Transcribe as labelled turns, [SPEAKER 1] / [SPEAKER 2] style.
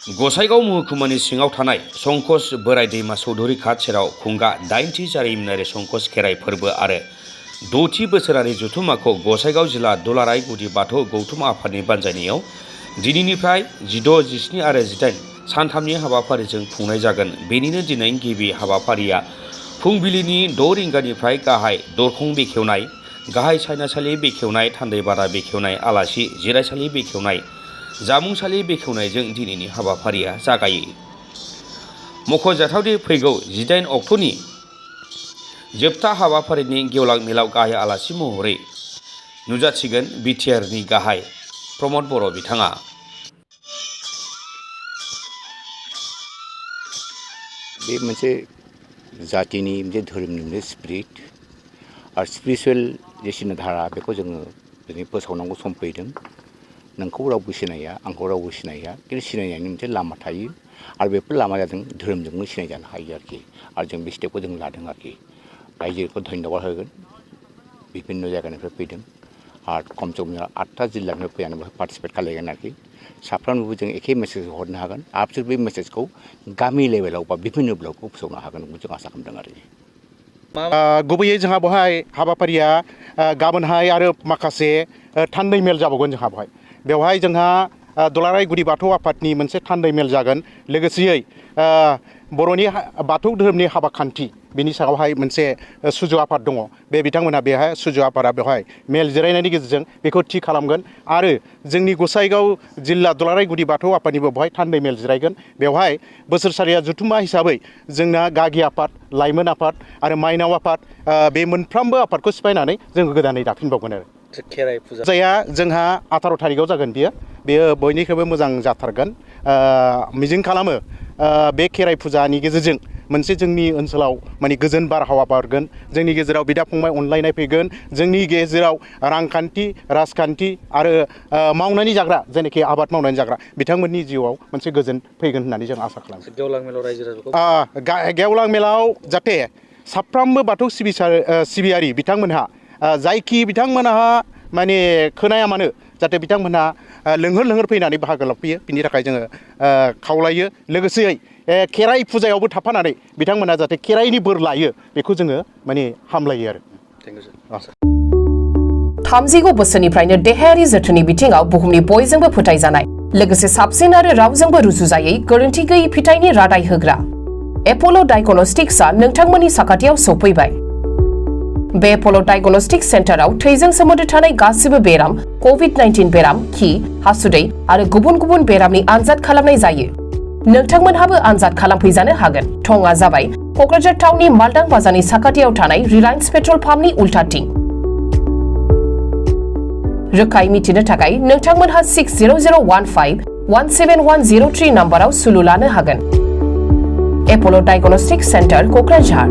[SPEAKER 1] गसाइगाव महकुमानि सिङाव थानाय संकस बोराइ दैमा चौधुरी घाट सेराव खुंगा 8थि जारिमिनारि संकस खेराइ फोरबो आरो 6थि बोसोरारि जथुम्माखौ गसाइगाव जिल्ला दुलाराय गुदि बाथौ गौथुम आफादनि बानजायनायाव दिनैनिफ्राय 16, 17 आरो 18 सानथामनि हाबाफारिजों खुंनाय जागोन। बेनिनो दिनै गिबि हाबाफारिया फुंबिलिनि 6 रिंगानिफ्राय गाहाय दरखं बेखेवनाय, गाहाय सायनासालि बेखेवनाय, थान्दैबादा बेखेवनाय, आलासि जिरायसालि बेखेवनाय, जामुंसालि बेखेवनायजों दिनैनि हाबाफारिया जागायो। मख'जाथावदि फैगौ 18 अक्ट'नि जोबथा हाबाफारिनि गेवलां मेलाव गाहाय आलासि महरै नुजाथिगोन बिटिआरनि गाहाय प्रमद बर' बिथाङा।
[SPEAKER 2] बे मोनसे जातिनि मोनसे धोरोमनि मोनसे स्पिरिट आरो स्पिरिचुवेल जे सिन्ताधारा बेखौ जोङो दिनै फोसावनांगौ सम फैदों। नोंखौ रावबो सिनाया, आंखौ रावबो सिनाया, खिन्थु सिनायनायनि मोनसे लामा थायो आरो बेफोर लामाया जादों धोरोमजोंनो सिनायजानो हायो आरोखि। आरो जों बे स्टेपखौ जों लादों आरोखि। रायजोखौ धन्यबाद होगोन, बिभिन्न जायगानिफ्राय फैदों आरो खमसे खम 8था जिल्लानिफ्राय फैनानै बेहाय पार्टिसिपेट खालायगोन आरोखि। साफ्रोमनोबो जों एखे मेसेज हरनो हागोन आरो बिसोर बे मेसेजखौ गामि लेभेलाव बा बिभिन्न ब्लकआव फोसावनो हागोन जों आसा खालामदों आरोखि।
[SPEAKER 3] गुबैयै जोंहा बेवहाय हाबाफारिया गाबोनहाय आरो माखासे थान्दै मेल जाबावगोन बेवहाय जोंहा दुलाराय गुदि बाथौ आफादनि मोनसे थान्दै मेल जागोन। लोगोसेयै बर'नि बाथौ धोरोमनि हाबा खान्थि बिनि सायावहाय मोनसे सुजु आफाद दङ। बे बिथांमोनहा बेहाय सुजु आफादा बेवहाय मेल जिरायनायनि गेजेरजों बेखौ थि खालामगोन आरो जोंनि गसाइगाव जिल्ला दुलाराय गुदि बाथौ आफादनिबो बेवहाय थान्दै मेल जिरायगोन। बेवहाय बोसोरसालिया जथुम्मा हिसाबै जोंना गागि आफाद, लाइमोन आफाद आरो माइनाव आफाद बे मोनफ्रोमबो आफादखौ सिफायनानै जोङो गोदानै दाफिनबावगोन आरो।
[SPEAKER 4] खेराइ फुजा
[SPEAKER 3] जाया जोंहा 18 थारिखआव जागोन। बेयो बयनिख्रुइबो मोजां जाथारगोन। मिजिं खालामो बे खेराइ फुजानि गेजेरजों मोनसे जोंनि ओनसोलाव माने गोजोन बारहावा बारगोन, जोंनि गेजेराव बिदा फंबाय अनलायनाय फैगोन, जोंनि गेजेराव रांखान्थि, राजखान्थि आरो मावनानै जाग्रा जेनाखि आबाद मावनानै जाग्रा बिथांमोननि जिउआव मोनसे गोजोन फैगोन होननानै जों आसा खालामो।
[SPEAKER 4] गेवलां मेलाव रायजो राजाखौ
[SPEAKER 3] गेवलां मेलाव जाहाथे साफ्रोमबो बाथौ सिबियारि बिथांमोनहा जायखि बिथांमोनहा माने खोनाया मानो जाहाथे बिथांमोनहा लोंहोर फैनानै बाहागो लाफैयो बिनि थाखाय जोङो खावलायो। लोगोसेयै खेराइ फुजायावबो थाफानानै बिथांमोनहा जाहाथे खेराइनि बोर लायो बेखौ जोङो माने हामलायो आरो।
[SPEAKER 5] 30 बोसोरनिफ्रायनो देहायारि जोथोननि बिथिङाव बुहुमनि बयजोंबो फोथायजानाय लोगोसे साबसिन आरो रावजोंबो रुजुजायै गोरोन्थि गैयै फिथाइनि रादाय होग्रा एप'ल' डायग्नोस्टिक्सआ नोंथांमोननि साखाथियाव सौफैबाय। बे एप'ल' डायग्नोस्टिक्स सेन्टाराव थैजों सोमोन्दो थानाय गासिबो बेराम, कभिड-19 बेराम, खि, हासुदै आरो गुबुन गुबुन बेरामनि आनजाद खालामनाय जायो। नोंथांमोनहाबो आनजाद खालामफैजानो हागोन। थंआ जाबाय क'क्राझार टाउननि मालदां बाजारनि साखाथियाव थानाय रिलायन्स पेट्रल पाम्पनि उल्टाथिं। रोखायै मिथिनो थाखाय नोंथांमोनहा 60015-17103 नाम्बाराव सुलु लानो हागोन। एप'ल' डायग्नोस्टिक्स सेन्टार क'क्राझार।